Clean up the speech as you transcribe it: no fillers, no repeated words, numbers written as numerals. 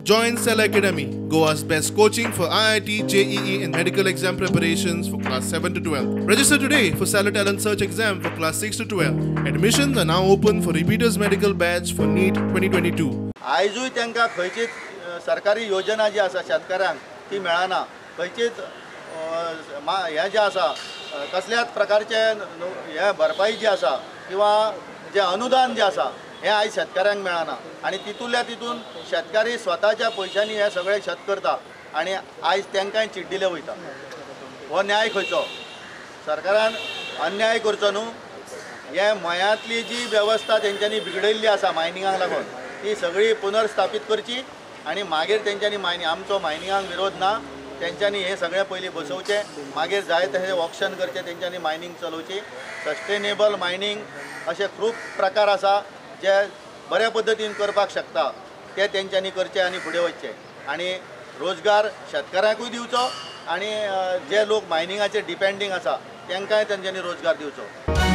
Join Cell Academy, Goa's best coaching for IIT, JEE and medical exam preparations for class 7 to 12. Register today for Stellar Talent Search exam for class 6 to 12. Admissions are now open for repeaters medical batch for NEET 2022. आयजूय तांकां खंयचीच सरकारी योजना जी आसा शेतकारांक ती मेळना. खंयचीच हें जें आसा कसल्याच प्रकारचें हें भरपाई जी आसा किंवा जें अनुदान जें आसा हें आयज शेतकारांक मेळना. आनी तितूंतल्या तितून शेतकारी स्वताच्या पयशांनी हें सगळें शेत करता आनी आयज तांकांय चिड्डिले वयता. हो न्याय खंयचो? सरकारान अन्याय करचो न्हू. हे मयांतली जी वेवस्था तेंच्यांनी बिगडयल्ली आसा मायनिंगाक लागून ती सगळी पुनर्स्थापीत करची आनी मागीर तेंच्यांनी मायनिंग, आमचो मायनिंगाक विरोध ना, तेंच्यांनी हें सगळें पयलीं बसोवचें, मागीर जाय तशें ऑक्शन करचें, तेंच्यांनी मायनिंग चलोवची. सस्टेनेबल मायनिंग अशे खूब प्रकार आसा जे बऱ्या पद्दतीन करपाक शकता ते तेंच्यांनी करचे आनी फुडें वचचें आनी रोजगार शेतकारांकूय दिवचो आनी जे लोक मायनिंगाचेर डिपेंडींग आसा तांकांय तेंच्यांनी रोजगार दिवचो.